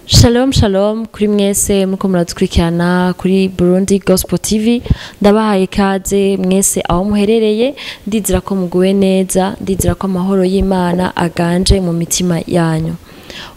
Shalom shalom kuri mwese muko muradukurikirana kuri Burundi Gospel TV. Ndabahaye ikaze mwese aho muherereye. Ndizera ko muguwe neza, ndizera ko amahoro y'Imana aganje mu mitima yanyu.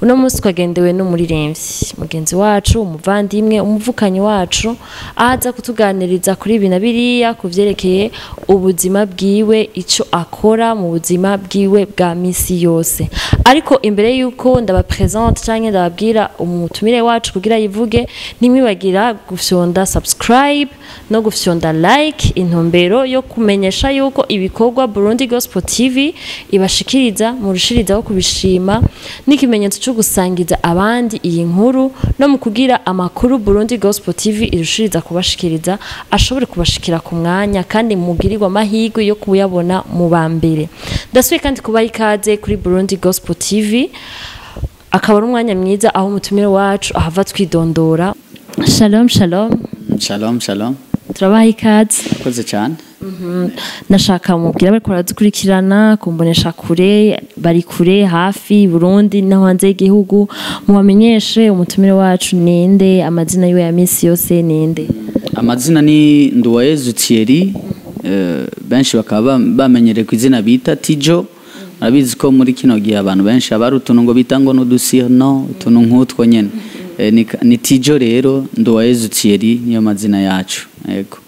Uno munsi twagendewe n'umuririmbyi mugenzi wacu, umuvandimwe, umuvukanyi wacu, aza kutuganiriza kuri ibi na biriya ku vyerekeye ubuzima bwiwe, ico akora mu buzima bwiwe bwa misi yose. Ariko imbere yuko ndabapresente canke ndababwira umutumire wacu kugira yivuge, ntimwibagira gufyonda subscribe no gufyonda like, intumbero yo kumenyesha yuko ibikorwa Burundi Gospel TV ibashikiriza murushirizaho kubishima, n'ikimenyetso cyo gusangiza abandi iyi nkuru, no mu kugira amakuru Burundi Gospel TV irushiriza kubashikiriza ashobore kubashikira ku mwanya, kandi mugirirwa amahirwe yo kuyabona mu ba mbere. Ndasubiye kandi kubaha ikaze kuri Burundi Gospel TV, akaba ari umwanya mwiza aho umutumire wacu ahava twidondora. Shalom shalom. Shalom shalom. Turabaha ikaze. Murakoze cyane. Nashaka mubwira bariko baradukurikirana kumbonesha kure, bari kure, hafi Burundi no hanze y'igihugu, mubamenyeshe umutumire wacu ninde, amazina yiwe ya misi yose ninde? Amazina ni Nduwayezu Thierry, benshi bakaba bamenyereye ku izina bita Tijo. Murabizi ko muri kino gihe abantu benshi abari utuntu ngo bita ngo n'udusirno, utuntu nk'utwo nyene. Ni Tijo rero, Nduwayezu Thierry niyo mazina yacu. Yego.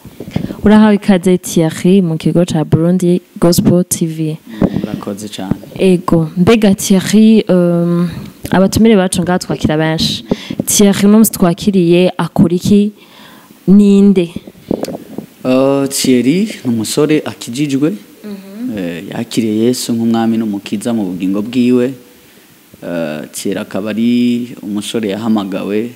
Urahawe ikaze Thierry mu kigo ca Burundi Gospel TV. Murakoze cyane. Ego, mbega Thierry, abatumire bacu ngaha twakira benshi. Thierry uno munsi twakiriye akora iki, ninde? Thierry ni umusore akijijwe, yakiriye Yesu nk'umwami n'umukiza mu bugingo bwiwe. Thierry akaba ari umusore yahamagawe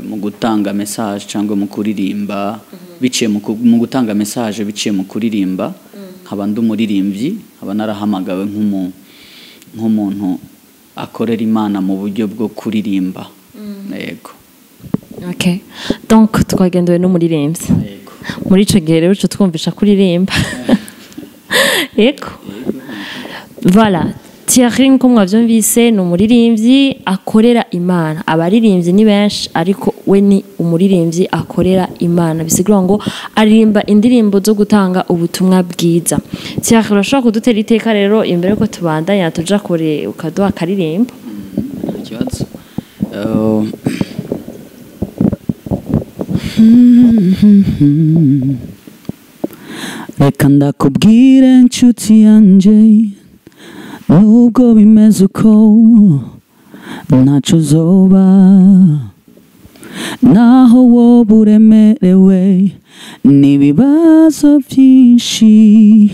mu gutanga message cyangwa mu kuririmba, biciye mu gutanga message biciye mu kuririmba. Nkaba ndi umuririmbyi, nkaba narahamagawe nk'umuntu akorera Imana mu buryo bwo kuririmba. Yego. Okay. Donc twagendewe n'umuririmbyi. Yego. Muri ico gihe rero uca twumvisha kuririmba. Yego. Voilà. Thierry nko mwavyumvise ni umuririmbyi akorera Imana. Abaririmbyi ni benshi, ariko we ni umuririmbyi akorera Imana. Bisigura ngo aririmba indirimbo zo gutanga ubutumwa bwiza. Thierry, urashobora kudutera iteka rero imbere ko tubandanya tuja kure ukaduha akaririmbo? Nta kibazo. Reka ndakubwire nshuti yanje, nubwo bimeze uko ntaco uzoba, naho woba uremerewe n'ibibazo byinshi,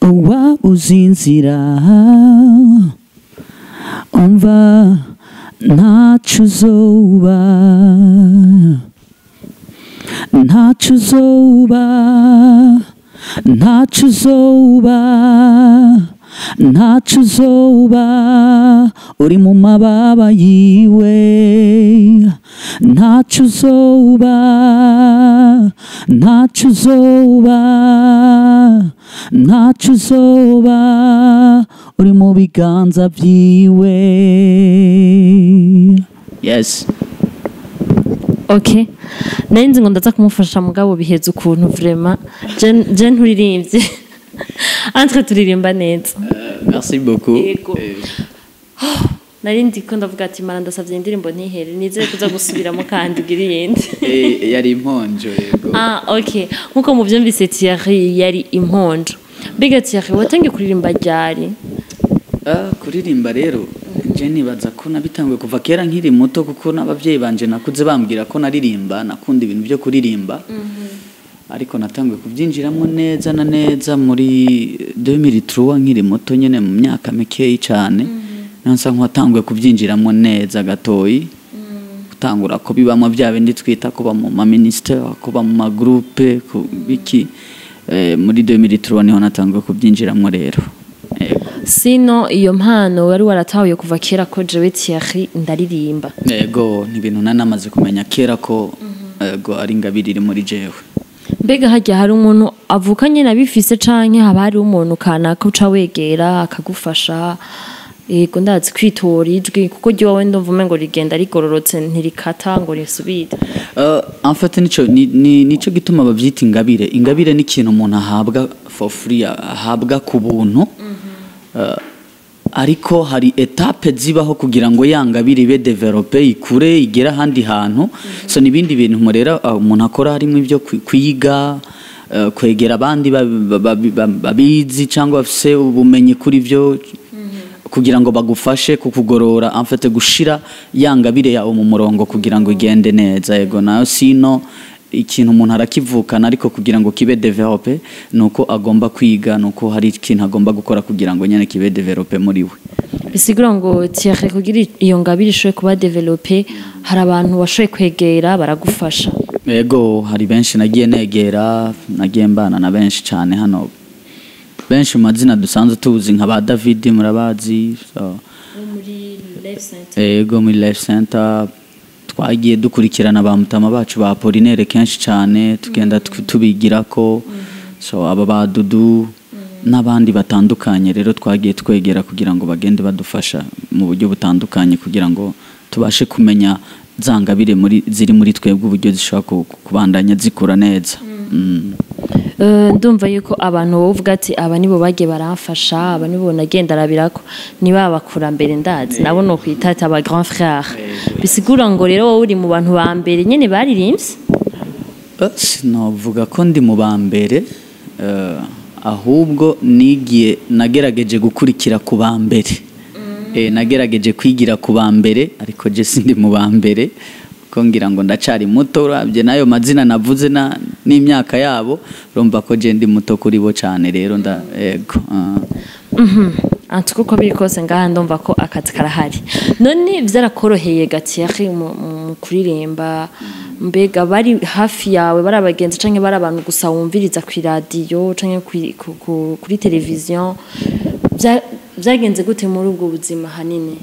wabuze inzira, umva ntaco uzoba, ntaco uzoba, ntaco uzoba, ntaco uzoba, uri mu mababa yiwe, ntaco uzoba, ntaco uzoba, ntaco uzoba, uri mu biganza vyiwe. Yes. Okay. Nari nzi ngo ndaza kumufasha mugabo biheze ukuntu vraiment. Je nturirimbye. Entre turirimba neza. Merci beaucoup. Yego. Nari ndi ko ndavuga ati Mana ndasavye indirimbo ntihere, nizere kuza gusubiramo kandi ugira iyindi. Yari imponjo yego. Ah, okay. Nkuko muvyumvise Thierry yari imponjo. Mbega Thierry watangiye kuririmba ryari? Kuririmba rero je nibaza ko nabitanguye kuva kera nkiri muto, kuko n'abavyeyi banje nakuze bambwira ko naririmba, nakunda ibintu byo kuririmba. Ariko natanguye kubyinjiramo neza na neza muri 2003 nkiri muto nyene, mu myaka mikeyi cyane. Nansa nk'uwatanguye kubyinjiramo neza gatoyi. Gutangura ko bibamo bya bindi twita kuba mu ma ministère, kuba mu ma groupe, ku biki. Muri 2003 niho natanguye kubyinjiramo rero. Yego. Sino iyo mpano wari waratahuye kuva kera ko jewe Thierry ndaririmba? Yego, ni ibintu nanamaze kumenya kera ko yego ari ingabire iri muri jewe. Mbega harya hari umuntu avuka nyene abifise, canke haba hari umuntu kanaka uca wegera akagufasha? Yego, ndazi kwitora ijwi, kuko ryowe ndumva umengo rigenda rigororotse, ntirikata ngo risubire. En fait nico nico gituma bavyita ingabire. Ingabire ni ikintu umuntu ahabwa for free, ahabwa ku buntu. Ariko hari étapes zibaho kugira ngo ya ngabire ibe développée, ikure, igere ahandi hantu. So nibindi bintu murera umuntu akora, harimo ibyo kwiga, kwegera abandi babizi cyangwa bafise ubumenyi kuri byo, kugira ngo bagufashe kukugorora, en fait gushira ya ngabire yawe mu murongo kugira ngo igende neza. Yego, nayo sino ikintu umuntu arakivukana, ariko kugira ngo kibe développé nuko agomba kwiga, nuko hari ikintu agomba gukora kugira ngo nyene kibe développé muri we. Bisigura ngo Thierry, kugira iyo ngabire ishobore kuba développée, hari abantu washoboye kwegera baragufasha? Yego, hari benshi nagiye negera, nagiye mbana na benshi cyane hano, benshi mu mazina dusanzwe tuzi nka ba David, murabazi, so, Muri Life Center. Ego, muri Life Center twagiye dukurikirana ba mutama bacu ba Apollinaire kenshi cyane, tugenda tubigirako. So aba ba Dudu n'abandi batandukanye rero twagiye twegera kugira ngo bagende badufasha mu buryo butandukanye, kugira ngo tubashe kumenya za ngabire muri ziri muri twebwe, uburyo zishobora kubandanya zikura neza. Ndumva yuko abantu wowe uvuga ati aba nibo bagiye baramfasha, aba nibo nagenda arabirako, niba abakurambere, ndazi nabo no kwita ati aba grand frère. Bisigura ngo rero wowe uri mu bantu ba mbere nyene baririmbye? Sinovuga ko ndi mu ba mbere, ahubwo nigiye, nagerageje gukurikira ku ba mbere. Nagerageje kwigira ku ba mbere, ariko je sindi mu ba mbere, ko ngira ngo ndacari muto. Urabye n'ayo mazina navuze na n'imyaka yabo, urumva ko je ndi muto kuri bo cyane. Rero nda yego, ah. Antuko uko biri kose, ngaha ndumva ko akazi karahari. None vyarakoroheye ga Thierry mu kuririmba? Mbega bari hafi yawe, bari abagenzi canke bari abantu gusa wumviriza ku iradiyo canke kuri televiziyo? Vyagenze gute muri ubwo buzima hanini?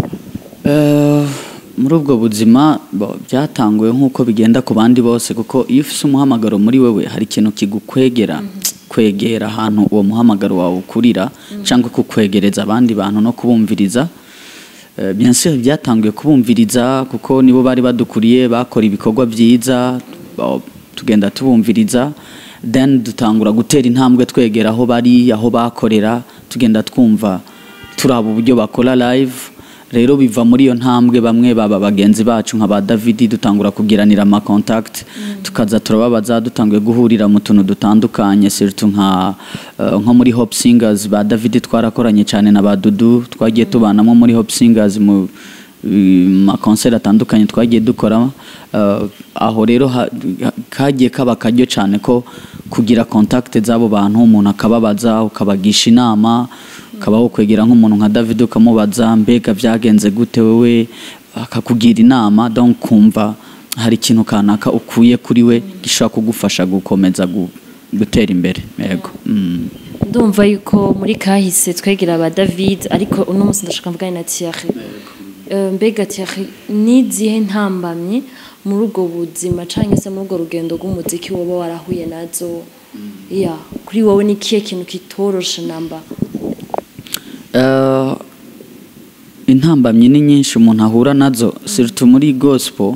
Muri ubwo buzima byatanguye nk'uko bigenda ku bandi bose, kuko iyo ufise umuhamagaro muri wewe, hari ikintu kigukwegera, kwegera ahantu uwo muhamagaro wawe ukurira, cyangwa kukwegereza abandi bantu no kubumviriza. Bien sûr byatanguye kubumviriza, kuko nibo bari badukuriye, bakora ibikorwa byiza, tugenda tubumviriza, then dutangura gutera intambwe twegera aho bari, aho bakorera, tugenda twumva, turaba uburyo bakora live. Rero biva muri iyo ntambwe, bamwe baba bagenzi bacu nka ba David, dutangura kugiranira ama contact, tukaza turababaza, dutanguye guhurira mu tuntu dutandukanye, surtout nko muri Hope Singers. Ba David twarakoranye cyane na ba Dudu, twagiye tubanamo muri Hope Singers mu ma concert atandukanye twagiye dukora. Aho rero kagiye kaba akaryo cyane ko kugira contact z'abo bantu, umuntu akababaza, ukabagisha inama, ukaba wokwegera nk'umuntu nka David ukamubaza: "Mbega byagenze gute wewe?" Akakugira inama, donc kumva hari ikintu kanaka ukuye kuri we gishobora kugufasha gukomeza gutera imbere. Yego. Ndumva yuko muri kahise twegera aba David, ariko uno munsi ndashaka mvugane na Thierry. Mbega Thierry, ni zihe ntambamyi muri ubwo buzima canke se muri ubwo rugendo rw'umuziki woba warahuye nazo? Ya, kuri wowe ni kihe kintu kitoroshe namba? Intambamyi ni nyinshi umuntu ahura nazo, surtout muri gospel.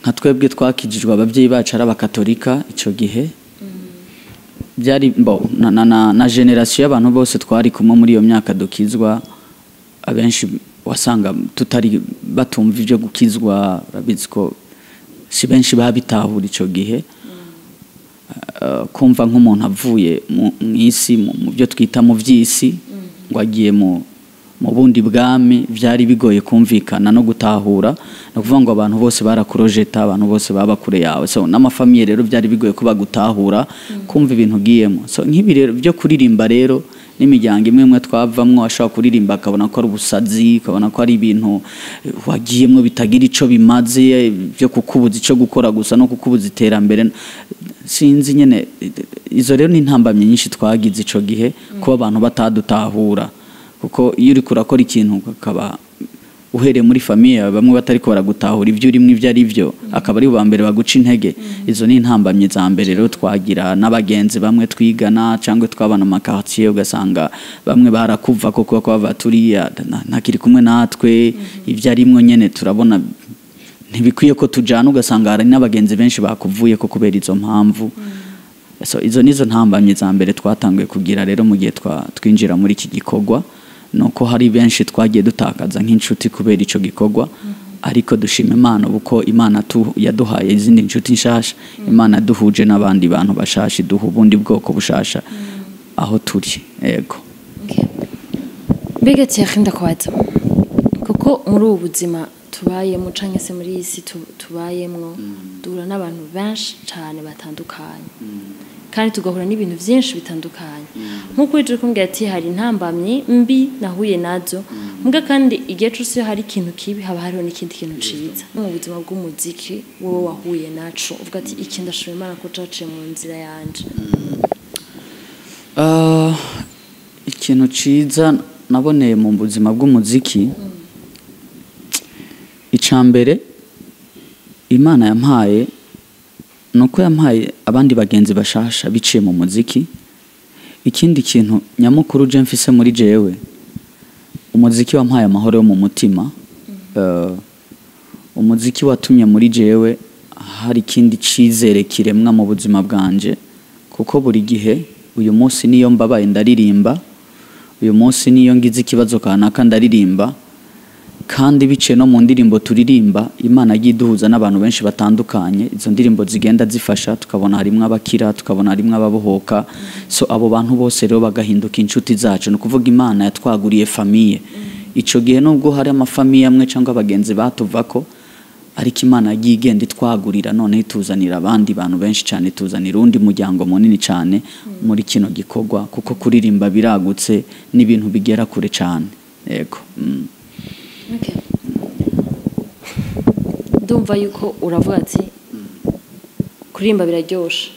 Nka twebwe twakijijwe ababyeyi bacu ari abakatolika, ico gihe byari bo na génération y'abantu bose twari kumwe muri iyo myaka dukizwa, abenshi wasanga tutari batumva ibyo gukizwa. Urabizi ko si benshi babitahura ico gihe. Kumva nk'umuntu avuye mu isi, mu byo twita mu by'isi, ngo agiye mu bundi bwami, byari bigoye kumvikana no gutahura. Ni ukuvuga ngo abantu bose barakurojeta, abantu bose baba kure yawe. So n'ama famille rero byari bigoye ko bagutahura, kumva ibintu ugiyemo. So nk'ibi rero byo kuririmba rero, n'imiryango imwe imwe twavamwo, ashobora kuririmba akabona ko ari ubusazi, akabona ko ari ibintu wagiyemwo bitagira ico bimaze, byo kukubuza ico gukora gusa no kukubuza iterambere. Sinzi nyene, izo rero ni intambamyi nyinshi twagize ico gihe, kuba abantu batadutahura, kuko iyo uriko urakora ikintu ukaba Uhereye muri famille yawe, bamwe batariko baragutahura ibyo urimo ibyo ari byo, akaba ari bo mbere baguca intege. Izo ni intambamyi za mbere rero twagira. N'abagenzi bamwe twigana cyangwa twabana mu maquartier, ugasanga bamwe barakuva koko, bava turiya ntakiri kumwe natwe, ibyo arimwo nyene turabona ntibikwiye ko tujana. Ugasanga hari n'abagenzi benshi bakuvuye ko kubera izo mpamvu. So izo nizo ntambamyi za mbere twatanguye kugira rero mu gihe twinjira muri iki gikorwa, nuko hari benshi twagiye dutakaza nk'inshuti kubera ico gikorwa. Ariko dushima Imana uko Imana yaduhaye izindi nshuti nshasha, Imana yaduhuje n'abandi bantu bashasha, iduha ubundi bwoko bushasha aho turi. Yego. Mbega Thierry, ndakubaza, kuko muri ubu buzima tubayemo canke se muri iyi si tubayemwo, duhura n'abantu benshi cane batandukanye kandi tugahura n'ibintu vyinshi bitandukanye. Nk'uko uje kumbwira ati hari intambamyi mbi nahuye nazo, mbwa kandi igihe cose iyo hari ikintu kibi haba hariho n'ikindi kintu ciza. Mu buzima bw'umuziki wowe wahuye naco uvuga ati iki ndashima Imana ko caciye mu nzira yanje? Ikintu ciza naboneye mu buzima bw'umuziki, ica mbere Imana yampaye nuko yampaye abandi bagenzi bashasha biciye mu muziki. Ikindi kintu nyamukuru je mfise muri jewe, umuziki wampaye amahoro yo mu mutima. Umuziki watumye muri jewe hari ikindi cizere kiremwa mu buzima bwanje, kuko buri gihe, uyu munsi niyo mbabaye ndaririmba, uyu munsi niyo ngize ikibazo kanaka ndaririmba. Kandi biciye no mu ndirimbo turirimba, Imana yagiye iduhuza n'abantu benshi batandukanye. Izo ndirimbo zigenda zifasha, tukabona harimwo abakira, tukabona harimwo ababohoka. So abo bantu bose rero bagahinduka inshuti zacu. Ni ukuvuga Imana yatwaguriye famille. Ico gihe nubwo hari amafamille amwe cyangwa abagenzi batuvako, ariko Imana yagiye igenda itwagurira, none ituzanira abandi bantu benshi cyane, ituzanira undi muryango munini cyane muri kino gikorwa, kuko kuririmba biragutse n'ibintu bigera kure cyane. Yego. Okay. Ndumva yuko uravuga ati kuririmba biraryoshe.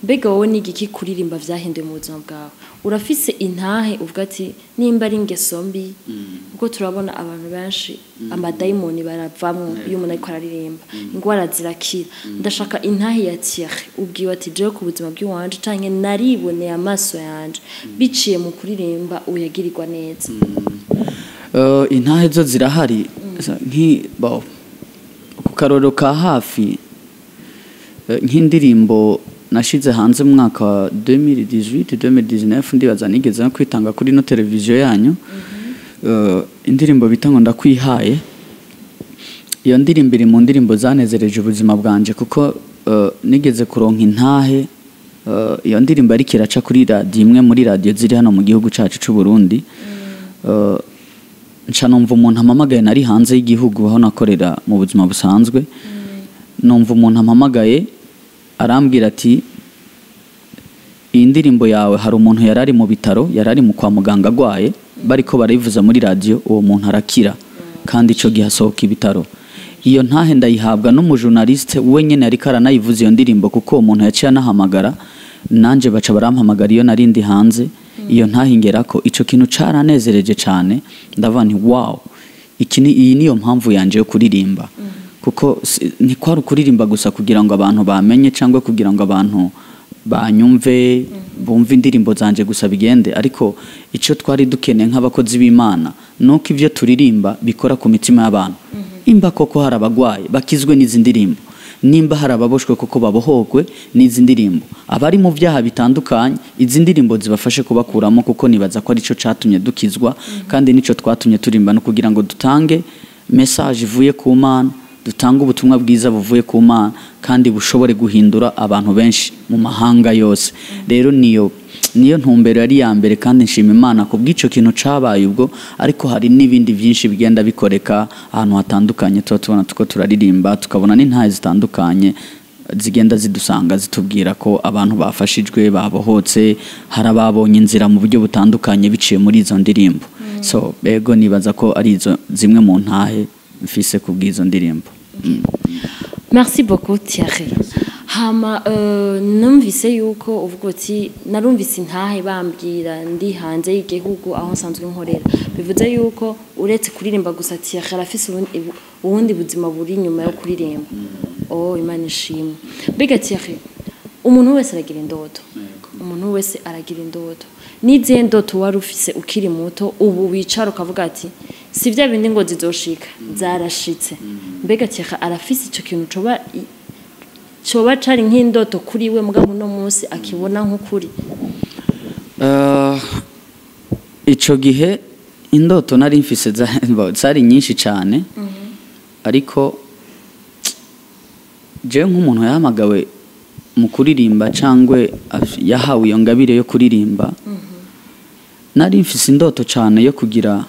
Mbega wowe ni igiki kuririmba vyahinduye mu buzima bwawe? Urafise intahe uvuga ati nimba ari ingeso mbi, kuko turabona abantu benshi amadayimoni baravamwo iyo umuntu ariko araririmba, ingwara zirakira. Ndashaka intahe ya Thierry ubwiwe ati jewe ku buzima bw'iwanje canke nariboneye amaso yanje biciye mu kuririmba uyagirirwa neza. Intahe zo zirahari. Ku karoro ka hafi, nk'indirimbo nashize hanze mu mwaka wa 2018 2019, ndibaza nigeze no kwitanga kuri no televiziyo yanyu, indirimbo bita ngo "Ndakwihaye". Iyo ndirimbo iri mu ndirimbo zanezereje ubuzima bwanje, kuko nigeze kuronka intahe. Iyo ndirimbo ariko iraca kuri radiyo imwe muri radiyo ziri hano mu gihugu cacu c'u Burundi. Nca numva umuntu ampamagaye. Nari hanze y'igihugu aho nakorera mu buzima busanzwe. Numva umuntu ampamagaye, arambwira ati iyi ndirimbo yawe, hari umuntu yari ari mu bitaro, yari ari mu kwa muganga agwaye, bariko barayivuza muri radiyo, uwo muntu arakira kandi ico gihe asohoka ibitaro. Iyo ntahe ndayihabwa n'umujournaliste we nyene ariko aranayivuza iyo ndirimbo, kuko uwo muntu yaciye anahamagara nanje, baca barampamagara iyo nari ndi hanze. Iyo ntahe ingerako. Ico kintu caranezereje cane. Ndavuga nti wow, iki ni iyi niyo mpamvu yanje yo kuririmba, kuko ntikwari ukuririmba gusa kugira ngo abantu bamenye cyangwa kugira ngo abantu banyumve, bumve indirimbo zanje gusa bigende. Ariko icyo twari dukeneye nk'abakozi b'Imana nuko ibyo turirimba bikora ku mitima y'abantu. Imba koko hari abagwayi, bakizwe n'izi ndirimbo. Nimba hari ababoshwe, koko babohogwe n'izi ndirimbo. Abari mu byaha bitandukanye, izi ndirimbo zibafashe kubakuramo, kuko nibaza ko aricyo catumye dukizwa kandi nico twatumye turimba, no kugira ngo dutange message ivuye ku Mana, dutange ubutumwa bwiza buvuye ku Mana kandi bushobore guhindura abantu benshi mu mahanga yose. Rero niyo ntumbero yari ya mbere, kandi nshima Imana ku bw'ico kintu cabaye ubwo. Ariko hari n'ibindi byinshi bigenda bikoreka ahantu hatandukanye, tuba tubona tuko turaririmba, tukabona n'intahe zitandukanye zigenda zidusanga zitubwira ko abantu bafashijwe, babohotse, hari ababonye inzira mu buryo butandukanye biciye muri izo ndirimbo. So ego, nibaza ko ari izo zimwe mu ntahe mfise ku bw'izo ndirimbo. Merci beaucoup, Thierry. Hama numvise yuko uvuga uti narumvise intahe bambwira ndi hanze y'igihugu aho nsanzwe nkorera. Bivuze yuko uretse kuririmba gusa, Thierry arafise ubundi buzima buri inyuma yo kuririmba. Oh, Imana ishimwe. Mbega Thierry, umuntu wese aragira indoto, umuntu wese aragira indoto. N'izihe ndoto wari ufise ukiri muto, ubu wicara ukavuga ati si bya bindi ngo zizoshika, zarashitse? Mbega Thierry arafise ico kintu coba cari nk'indoto kuri we, mugabo uno munsi akibona nk'ukuri? Ico gihe indoto nari mfise zari nyinshi cyane, ariko jewe nk'umuntu yahamagawe mu kuririmba cangwe yahawe iyo ngabire yo kuririmba, nari mfise indoto cyane yo kugira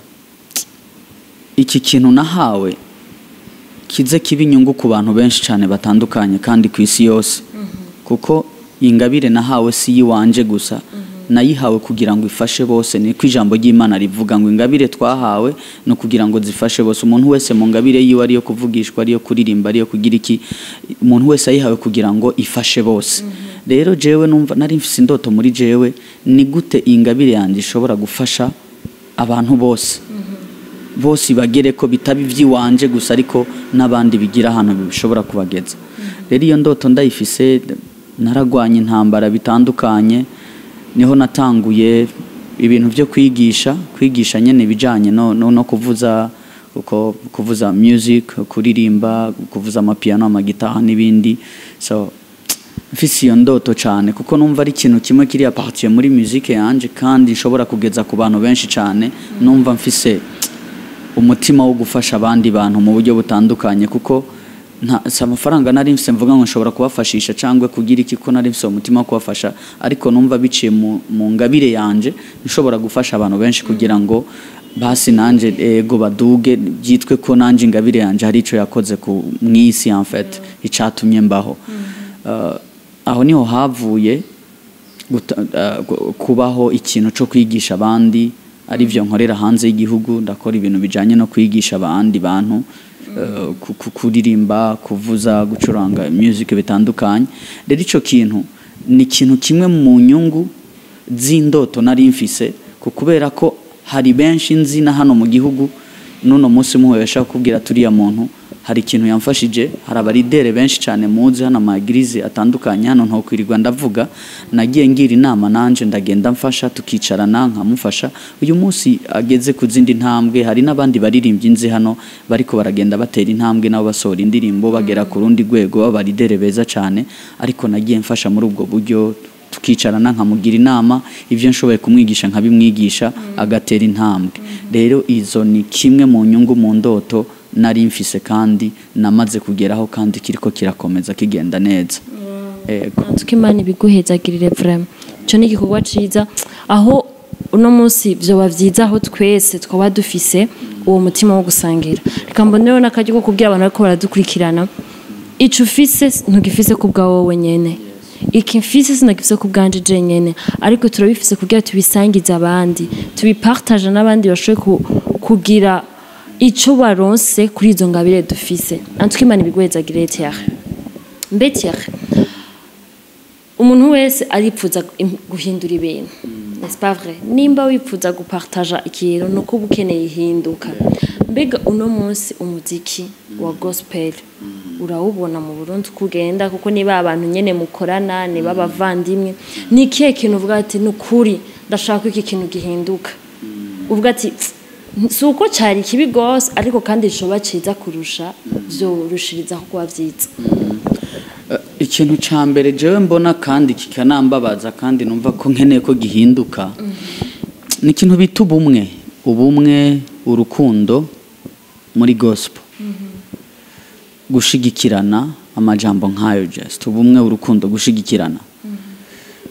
iki kintu nahawe kize kiba inyungu ku bantu benshi cyane batandukanye kandi ku isi yose, kuko ingabire nahawe si iyiwanje gusa, nayihawe kugira ngo ifashe bose. Niko ijambo ry'Imana rivuga ngo ingabire twahawe ni ukugira ngo zifashe bose. Umuntu wese mu ngabire yiwe, ariyo kuvugishwa, ariyo kuririmba, ariyo kugira iki, umuntu wese ayihawe kugira ngo ifashe bose. Rero jewe numva nari mfise indoto muri jewe: ni gute iyi ngabire yanjye ishobora gufasha abantu bose, bose bagere ko bitaba iby'iwanje gusa, ariko n'abandi bigira ahantu bishobora kubageza. Rero iyo ndoto ndayifise, naragwanye intambara bitandukanye. Niho natanguye ibintu byo kwigisha nyene ibijanye no kuvuza, uko kuvuza music, kuririmba, kuvuza amapiano, amagitaha n'ibindi. So mfise iyo ndoto cyane, kuko numva ari ikintu kimwe kiri appartient muri musique yanje kandi nshobora kugeza ku bantu benshi cyane. Numva mfise umutima wo gufasha abandi bantu mu buryo butandukanye, kuko nta si amafaranga nari mfise mvuga ngo nshobora kubafashisha cyangwa kugira iki, ko nari mfise umutima wo kubafasha, ariko numva biciye mu ngabire yanje nshobora gufasha abantu benshi kugira ngo basi nanje ego baduge, byitwe ko nanje ingabire yanje hari ico yakoze ku mwisi, en fait icatumye mbaho. Aho niho havuye kubaho ikintu cyo kwigisha abandi, arivyo nkorera hanze y'igihugu. Ndakora ibintu bijanye no kwigisha abandi bantu kuririmba, kuvuza, gucuranga music bitandukanye. Rero ico kintu ni ikintu kimwe mu nyungu z'indoto nari mfise, kubera ko hari benshi nzi na hano mu gihugu n'uno munsi muhuye bashaka kubwira turiya muntu hari ikintu yamfashije. Hari abaridere benshi cyane muzi hano, ama églises atandukanye hano ntokwirirwa ndavuga, nagiye ngira inama nanje ndagenda mfasha, tukicarana nkamufasha, uyu munsi ageze ku zindi ntambwe. Hari n'abandi baririmbyi nzi hano bariko baragenda batera intambwe, nabo basohora indirimbo, bagera ku rundi rwego, b'abaridere beza cyane, ariko nagiye mfasha muri ubwo buryo, tukicarana nkamugira inama, ibyo nshoboye kumwigisha nkabimwigisha, agatera intambwe. Rero izo ni kimwe mu nyungu mu ndoto nari mfise kandi namaze kugeraho, kandi kiriko kirakomeza kigenda neza. Ego. Tuko Imana ibiguhezagirire vraiment. Ico ni igikorwa ciza, aho uno munsi vyoba vyiza aho twese twaba dufise uwo mutima wo gusangira. Reka mbonereho n'akaryo ko kubwira abantu bariko baradukurikirana: ico ufise ntugifise ku bwawe wowe nyene, iki mfise sinagifise ku bwanje je nyene, ariko turabifise kugira tubisangize abandi, tubipartage n'abandi bashoboye kugira ico baronse kuri izo ngabire dufise. Antuka Imana ibiguhezagirire, Thierry. Mbe Thierry, umuntu wese aripfuza guhindura ibintu, n'est-ce pas vrai? Nimba wipfuza gupartaja ikintu, nuko uba ukeneye ihinduka. Mbega uno munsi umuziki wa gospel urawubona mu Burundi uko ugenda? Kuko niba abantu nyene mukorana, niba abavandimwe, ni ikihe kintu uvuga ati nukuri ndashaka ko iki kintu gihinduka, uvuga ati si uko cyari kibi gose, ariko kandi coba ciza kurusha, vyorushirizaho kuba vyiza? Ikintu ca mbere jewe mbona kandi kikanambabaza kandi numva ko nkeneye ko gihinduka ni ikintu bita ubumwe, ubumwe, urukundo muri gospel, gushigikirana, amajambo nk'ayo, just ubumwe, urukundo, gushigikirana.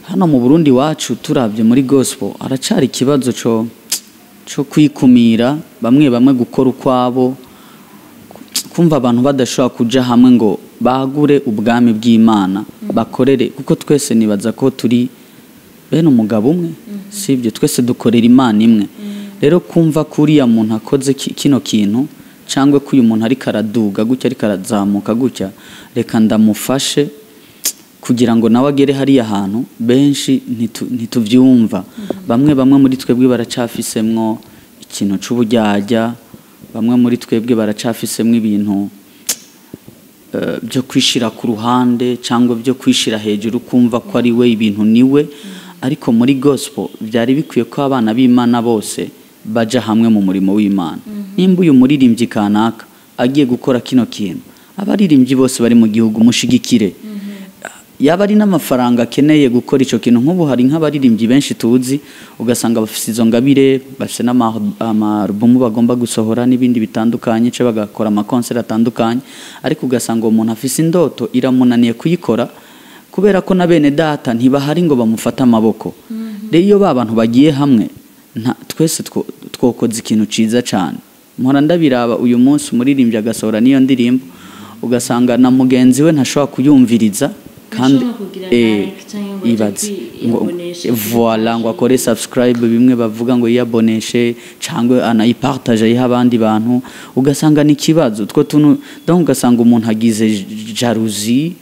Hano mu Burundi wacu turavye muri gospel haracari ikibazo co kwikumira, bamwe bamwe gukora ukwabo, kumva abantu badashobora kuja hamwe ngo bagure ubwami bw'Imana bakorere, kuko twese nibaza ko turi bene umugabo umwe, sibyo? Twese dukorera Imana imwe. Rero kumva ko uriya muntu akoze kino kintu, cyangwa ko uyu muntu ariko araduga gutya, ariko arazamuka gutya, reka ndamufashe. Kugira ngo nawe agere hariya hantu, benshi ntituvyumva. Bamwe muri twebwe baracafisemwo ikintu c'uburyarya, bamwe muri twebwe baracafisemwo ibintu byo kwishira ku ruhande cyangwa byo kwishira hejuru, kumva ko ari we ibintu niwe. Ariko muri gospel byari bikwiye ko abana b'Imana bose baja hamwe mu murimo w'Imana. Nimba uyu muririmbyi kanaka agiye gukora kino kintu, abaririmbyi bose bari mu gihugu mushigikire. Yaba ari n'amafaranga akeneye gukora ico kintu, nk'ubu hari nk'abaririmbyi benshi tuzi ugasanga bafise izo ngabire, bafise n'amarubumu bagomba gusohora n'ibindi bitandukanye, ce bagakora amakonseri atandukanye, ariko ugasanga uwo muntu afise indoto iramunaniye kuyikora kubera ko na bene data ntibahari ngo bamufate amaboko. Rero iyo ba bantu bagiye hamwe, twese twokoze ikintu ciza cane. Mpora ndabiraba uyu munsi umuririmbyi agasohora n'iyo ndirimbo, ugasanga na mugenzi we ntashobora kuyumviriza, kandi Ntashobora kugira like canke ngo aje ibaze ngo kwiyabonesha. Voilà, ngo akore subscribe, bimwe bavuga ngo yiyaboneshe cyangwa anayipartage ayiha abandi bantu, ugasanga ni ikibazo two tuntu. Donc ugasanga umuntu agize jalousie,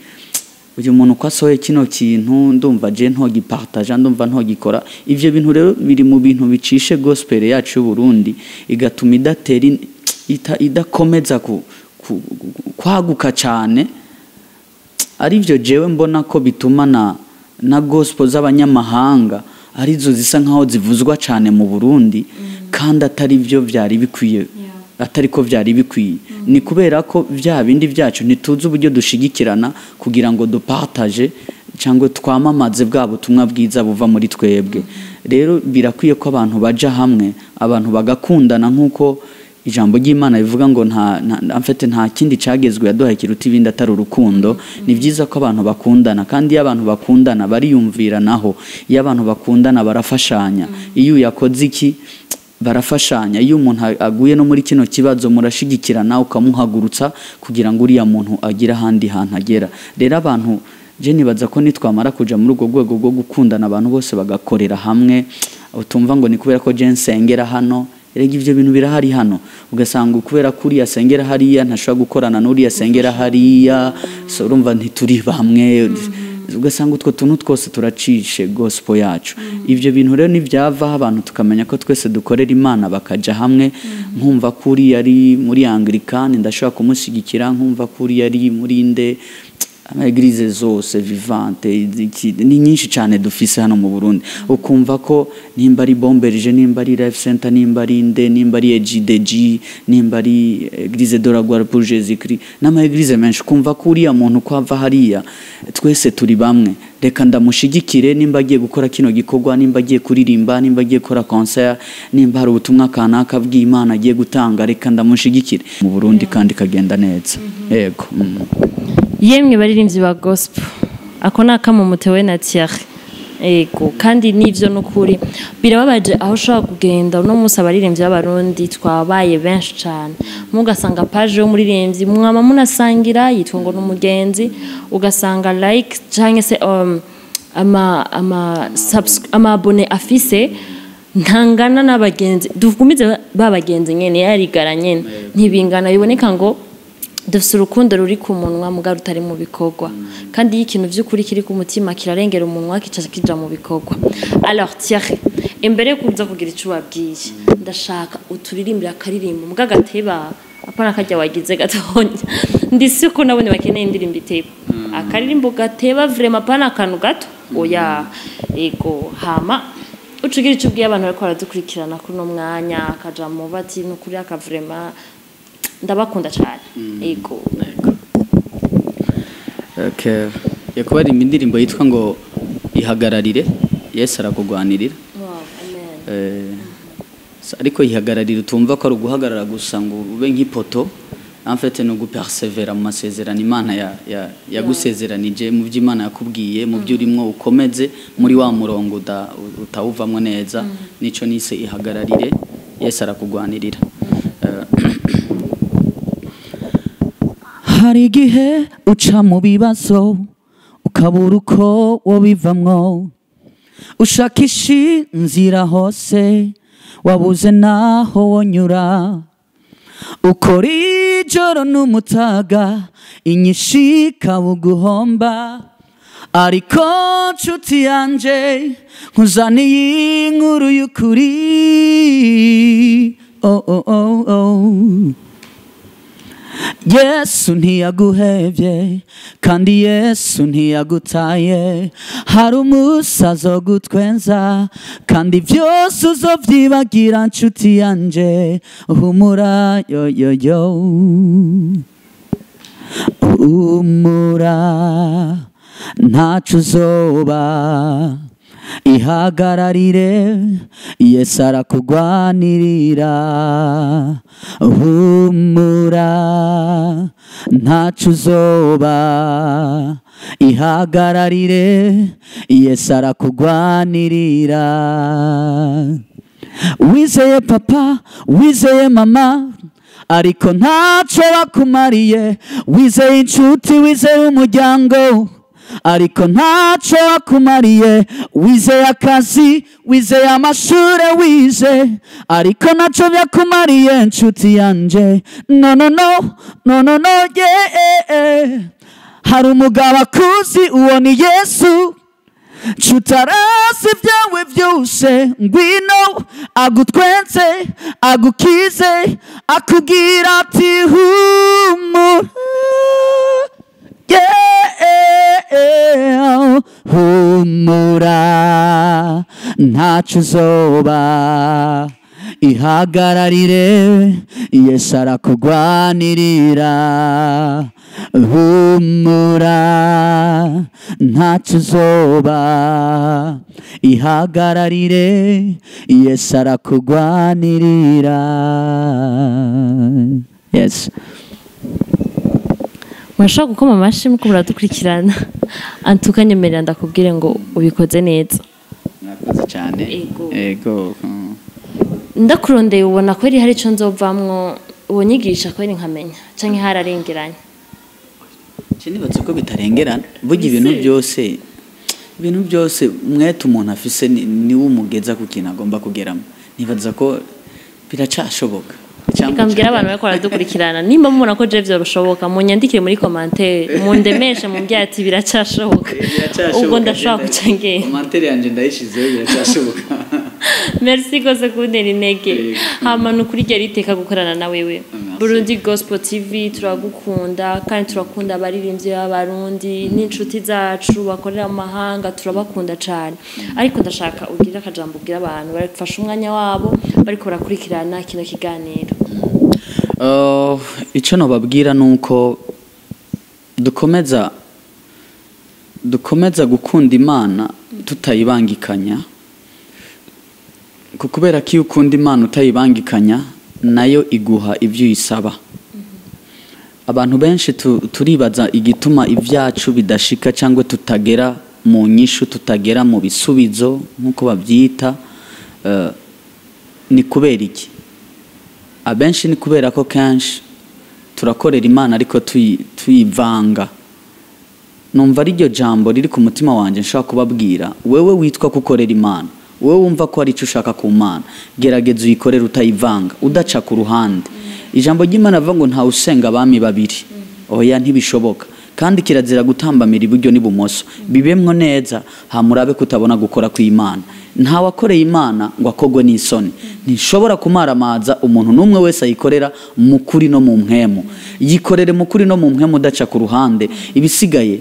uyu muntu ko asohoye kino kintu, ndumva je ntogipartage, ndumva ntogikora. Ivyo bintu rero biri mu bintu bicishe gospel yacu y'u Burundi, igatuma idatera idakomeza kwaguka cyane. Arivyo jewe mbona ko bituma na gospel z'abanyamahanga arizo zisa nkaho zivuzwa cyane mu Burundi, kandi atari byo byari bikwiye, atari ko byari bikwiye. Ni kubera ko bya bindi byacu ntituzi uburyo dushigikirana kugira ngo dupartage cyangwa twamamaze bwa butumwa bwiza buva muri twebwe. Rero birakwiye ko abantu baja hamwe, abantu bagakundana, nk'uko ijambo ry'Imana rivuga ngo en fait nta kindi cagezwe yaduhaye kiruta ibindi atari urukundo. Ni byiza ko abantu bakundana, kandi iyo abantu bakundana bariyumviranaho, iyo abantu bakundana barafashanya, iyo yakoze iki barafashanya, iyo umuntu aguye no muri kino kibazo murashigikirana, ukamuhagurutsa kugira ngo uriya muntu agire ahandi hantu agera. Rero abantu je nibaza ko nitwamara kuja muri urwo rwego rwo gukundana, abantu bose bagakorera hamwe, utumva ngo ni kubera ko je nsengera hano. Erega ivyo bintu birahari hano, ugasanga kubera ko uriya asengera hariya ntashobora gukorana n'uriya asengera hariya, so urumva ntituri bamwe, ugasanga utwo tuntu twose turacishe gospel yacu. Ivyo bintu rero nivyavaho abantu tukamenya ko twese dukorera Imana, bakaja hamwe, nkumva ko uriya ari muri Anglikani ndashobora kumushyigikira, nkumva ko uriya ari muri nde, ama église zose vivante ni nyinshi cyane dufise hano mu Burundi, ukumva ko nimba ari Bomberge, nimba ari Life Center, nimba ari nde, nimba ari EGDG, nimba ari Église de la Gloire pour Jésus Christ, n'ama église menshi, ukumva ko uriya muntu ko ava hariya twese turi bamwe, reka ndamushigikire nimba agiye gukora kino gikorwa, nimba agiye kuririmba, nimba agiye gukora concert, nimba hari ubutumwa kanaka bw'Imana agiye gutanga, reka ndamushigikire mu Burundi, kandi kagenda neza. Yego. Yemwe baririmbyi ba gospel, ako ni akamo mutewe na Thierry. Ego, kandi nivyo nukuri birababaje aho ushobora kugenda uno munsi abaririmbyi b'Abarundi twabaye benshi cane, mugasanga page y'umuririmbyi mwama munasangira yitwa ngo n'umugenzi, ugasanga like canke se ama abone afise ntangana n'abagenzi, dugumize babagenzi nyene yarigara nyene ntibingana. Biboneka ngo dufise urukundo ruri ku munwa muga rutari mu bikorwa, kandi iyo ikintu vy'ukuri kiri ku mutima kirarengera umunwa kica kija mu bikorwa. Alors Thierry, imbere yo kuza kugira ico ubabwiye, ndashaka uturirimbire akaririmbo muga gateba, apana karya wagize gatonya. Ndisi ko nabone bakeneye indirimbo iteba, akaririmbo gateba vraiment, apana akantu gato, oya. Ego, hama ucugira ico ubwiye abantu bariko baradukurikirana kuno mwanya, akajambo bati nukuri aka vraiment ndabakunda cyane. Ego. Okay. Yakubaririmba indirimbo yitwa ngo Ihagararire Yesu arakugwanirira. Wow, amen. Ariko ihagararire utumva ko ari uguhagarara gusa ngo ube nk'ipoto, en fait ni ugupersevera mu masezerano Imana yagusezeranije, mu byo Imana yakubwiye, mu byo urimo ukomeze muri wa murongo utawuvamwo neza. Nico nise Ihagararire Yesu arakugwanirira. Hari igihe uca mu bibazo ukabura uko wobivamwo, ushakisha inzira hose wabuze naho wonyura, ukora ijoro n'umutaga inyishika buguhomba, Ariko nshuti yanje, nkuzaniye inkuru y'ukuri. Oh, oh, oh, oh. Yesu ntiyaguhevye, kandi Yesu ntiyagutaye. Hari umunsi azogutwenza, kandi vyose uzovyibagira. Nshuti yanje, humura, yo yo yo, humura, ntaco uzoba. Ihagararire, Yesu arakugwanirira. Humura, ntaco uzoba. Ihagararire, Yesu arakugwanirira. Wizeye papa, wizeye mama, ariko ntaco bakumariye. Wizeye inshuti, wizeye umuryango, ariko ntaco bakumariye. Wizeye akazi, wizeye amashure wize, ariko ntaco byakumariye, nshuti yanje. No, no, no, no, no, no, yeah. Hari umugabo akuzi, uwo ni Yesu. Nshuti, ibyawe byose, ngwino agutwenze, agukize, akubwira ati humura, yeah, humura, ntaco uzoba. Ihagararire, Yesu arakugwanirira. Humura, ntaco uzoba. Ihagararire, Yesu arakugwanirira. Yes. Murashobora gukoma amashyi muko muradukurikirana. Antuka nyemerera ndakubwire ngo ubikoze neza. Mwakoze cyane. Ego. Ego. Ndakurondeye, ubona ko hari ico nzovamwo uwo nyigisha ko nkamenya canke hararengeranye? Je nibaza ko bitarengerana. Burya ibintu byose, ibintu byose, umwete umuntu afise niwe umugeza ku kintu agomba kugeramo. Nibaza ko biracashoboka. Reka mbwire abantu bariko baradukurikirana, nimba mubona ko je vyoroshoboka, munyandikire muri commentaire, mundemeshe, mumbwire ati biracashoboka, ubwo ndashobora kuca ngenda. Commentaire yanje ndayishizeho, biracashoboka. Merci gose kuntera intege. Yego. Hama ni ukuri ryari iteka gukorana na wewe. Merci. Burundi Gospel TV turagukunda, kandi turakunda abaririmbyi b'Abarundi n'inshuti zacu bakorera mu mahanga, turabakunda cane. Ariko ndashaka ugire akajambo ubwira abantu bafashe umwanya wabo bariko barakurikirana kino kiganiro. Icyo nobabwira ni uko dukomeza gukunda Imana tutayibangikanya, kubera ko iyo ukunda Imana utayibangikanya, nayo iguha ibyo uyisaba. Abantu benshi turibaza igituma ibyacu bidashika cyangwa tutagera mu nyishu, tutagera mu bisubizo nk'uko babyita. Ni kubera iki? Abenshi ni kubera ko kenshi turakorera Imana ariko tuyivanga. Numva ari iryo jambo riri ku mutima wanjye nshobora kubabwira. Wewe witwa kukorera Imana, wewe wumva ko hari icyo ushaka ku Mana, gerageza uyikorere utayivanga, udaca ku ruhande. Ijambo ry'Imana rivuga ngo ntawe usenga abami babiri. Oya, ntibishoboka, kandi kirazira gutambamira iburyo n'ibumoso. Bibemwo neza, hamurabe kutabona gukora kw'Imana. Ntawakoreye Imana ngo akogwe n'isoni. Ntishobora kumaramaza umuntu n'umwe wese ayikorera mu kuri no mu mpwemu. Yikorere mu kuri no mu mpwemu, udaca ku ruhande. Ibisigaye,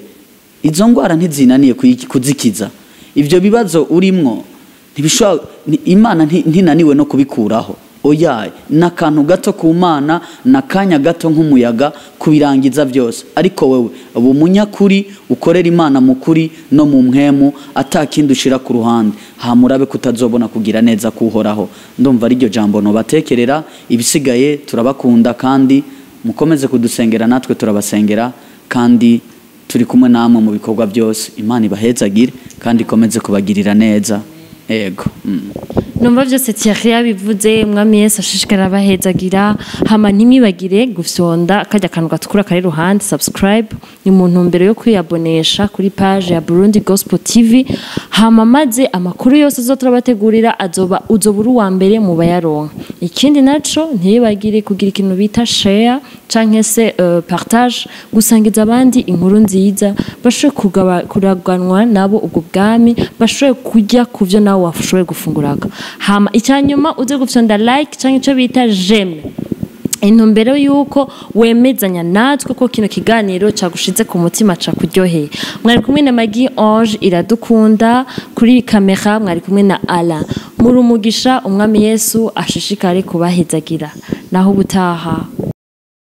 izo ndwara ntizinaniye kuzikiza. Ibyo bibazo urimwo ntibishobora, Imana ntinaniwe no kubikuraho. Oya, n'akantu gato ku Mana, n'akanya gato nk'umuyaga kubirangiza byose. Ariko wewe uba umunyakuri, ukorera Imana mu kuri no mu mpwemu, atakindi ushira ku ruhande, hamurabe kutazobona kugira neza kuhoraho. Ndumva ari iryo jambo nobatekerera. Ibisigaye, turabakunda kandi mukomeze kudusengera, natwe turabasengera, kandi turi kumwe namwe mu bikorwa byose. Imana ibahezagire kandi ikomeze kubagirira neza. Ego. Numva byose Thierry yabivuze. Umwami Yesu ashishikara abahezagira. Hama ntimwibagire gufyonda kajya akantu gatukura kari iruhande subscribe, ni mu ntumbero yo kwiyabonesha kuri page ya Burundi Gospel TV. Hama maze amakuru yose zo turabategurira azoba uzoba uri uwa mbere mu bayaronka. Ikindi naco, ntibibagire kugira ikintu bita share. Canke se partage, gusangiza abandi inkuru nziza, bashobore kuraganwa nabo ubwo bwami, bashobore kurya ku vyo nawe washoboye gufunguraka. Hama icyanyuma, uze gufyonda like canke ico bita j'aime, intumbero yuko wemezanya natwe ko kino kiganiro cagushize ku mutima, cakuryoheye. Mwari kumwe na Magi Ange Iradukunda kuri kamera, mwari kumwe na Alain. Muri umugisha, Umwami Yesu ashishikare kubahezagira. Naho ubutaha.